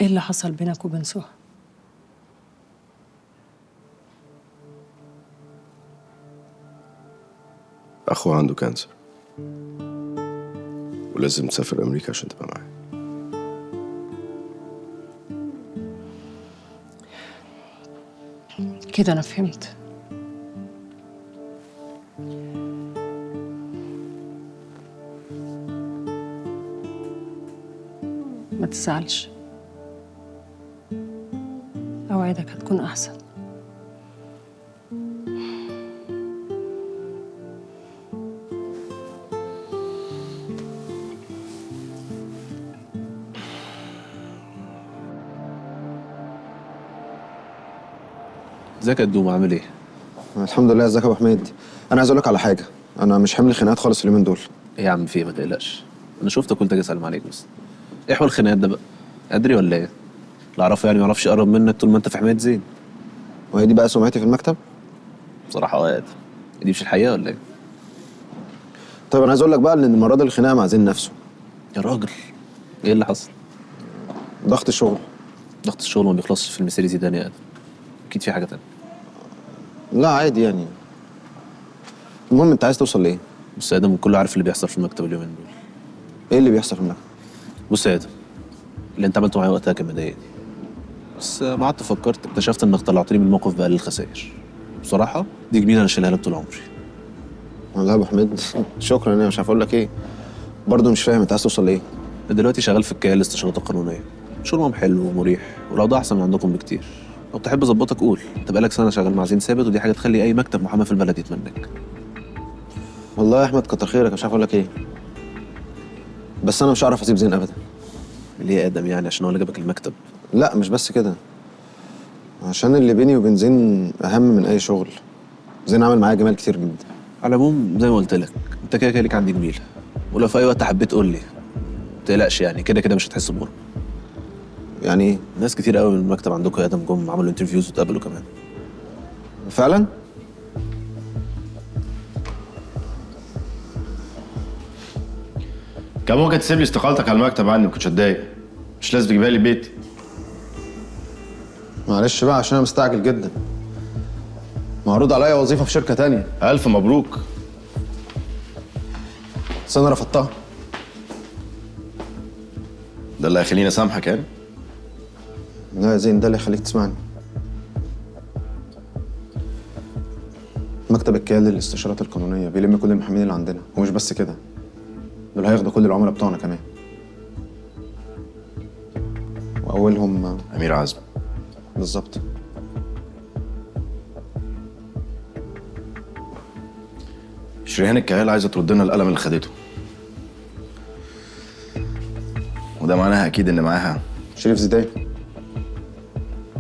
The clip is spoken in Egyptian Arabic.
ايه اللي حصل بينك وبين سهى؟ اخوه عنده cancer ولازم تسافر امريكا عشان تبقى معاه. كده انا فهمت. ما تزعلش، اوعدك هتكون احسن. ازيك يا دوم، عامل ايه؟ الحمد لله. ازيك يا ابو حميد؟ انا عايز اقول لك على حاجة، انا مش حمل خناقات خالص اليومين دول. ايه يا عم في ايه؟ ما تقلقش، انا شفتك قلت اجي اسلم عليك. بس ايه حوار الخناقات ده بقى؟ ادري ولا ايه؟ اللي اعرفه يعني ما يعرفش يقرب منك طول ما انت في حماية زين. وهي دي بقى سمعتي في المكتب؟ بصراحة اه يا ادم، دي مش الحقيقة ولا ايه؟ طيب انا عايز اقول لك بقى ان المرة دي الخناقة مع زين نفسه. يا راجل، ايه اللي حصل؟ ضغط الشغل. ضغط الشغل ما بيخلصش في المسيري زيدان يا ادم، اكيد في حاجة تانية. لا عادي يعني. المهم انت عايز توصل لايه؟ بص يا ادم، الكل عارف اللي بيحصل في المكتب اليومين دول. ايه اللي بيحصل في المكتب؟ بص يا ادم، اللي انت عملته معايا وقتها كان مضايقني، بس ما قعدت فكرت اكتشفت انك طلعتني من الموقف باقل الخسائر. بصراحة دي جميلة انا شايلها لك طول عمري. والله يا ابو حميد شكرا، انا مش عارف اقول لك ايه. برضه مش فاهم انت عايز توصل لايه. انا دلوقتي شغال في الكيان الاستشارات القانونية، شغلهم حلو ومريح والاوضاع احسن من عندكم بكتير. لو تحب اظبطك قول، انت بقالك سنة شغال مع زين ثابت، ودي حاجة تخلي اي مكتب محاماة في البلد يتمناك. والله يا احمد كتر خيرك، مش عارف اقول لك ايه، بس انا مش هعرف اسيب زين ابدا. ليه يا ادم؟ يعني عشان هو اللي جابك المكتب؟ لا مش بس كده، عشان اللي بيني وبين زين اهم من اي شغل. زين عمل معايا جمال كتير جدا. على العموم زي ما قلت لك، انت كده كده ليك عندي جميلة، ولو في اي وقت حبيت قول لي. ما تقلقش يعني، كده كده مش هتحس بغربه. يعني ايه؟ ناس كتير قوي من المكتب عندكم يا ادم جم عملوا interviews واتقابلوا كمان. فعلا؟ كان ممكن تسيب لي استقالتك على المكتب عندي، ما كنتش هتضايق. مش لازم تجيبها لي البيت. معلش بقى عشان انا مستعجل جدا، معروض عليا وظيفة في شركة تانية. الف مبروك. بس انا رفضتها. ده اللي هيخليني اسامحك يعني؟ لا يا زين، ده اللي يخليك تسمعني. مكتب الكيان للاستشارات القانونية بيلم كل المحامين اللي عندنا، ومش بس كده، دول هياخدوا كل العملاء بتوعنا كمان، واولهم امير عزمي. بالظبط. شريهان الكيال عايزه ترد لنا القلم اللي خدته، وده معناها اكيد ان معاها شريف زيدان.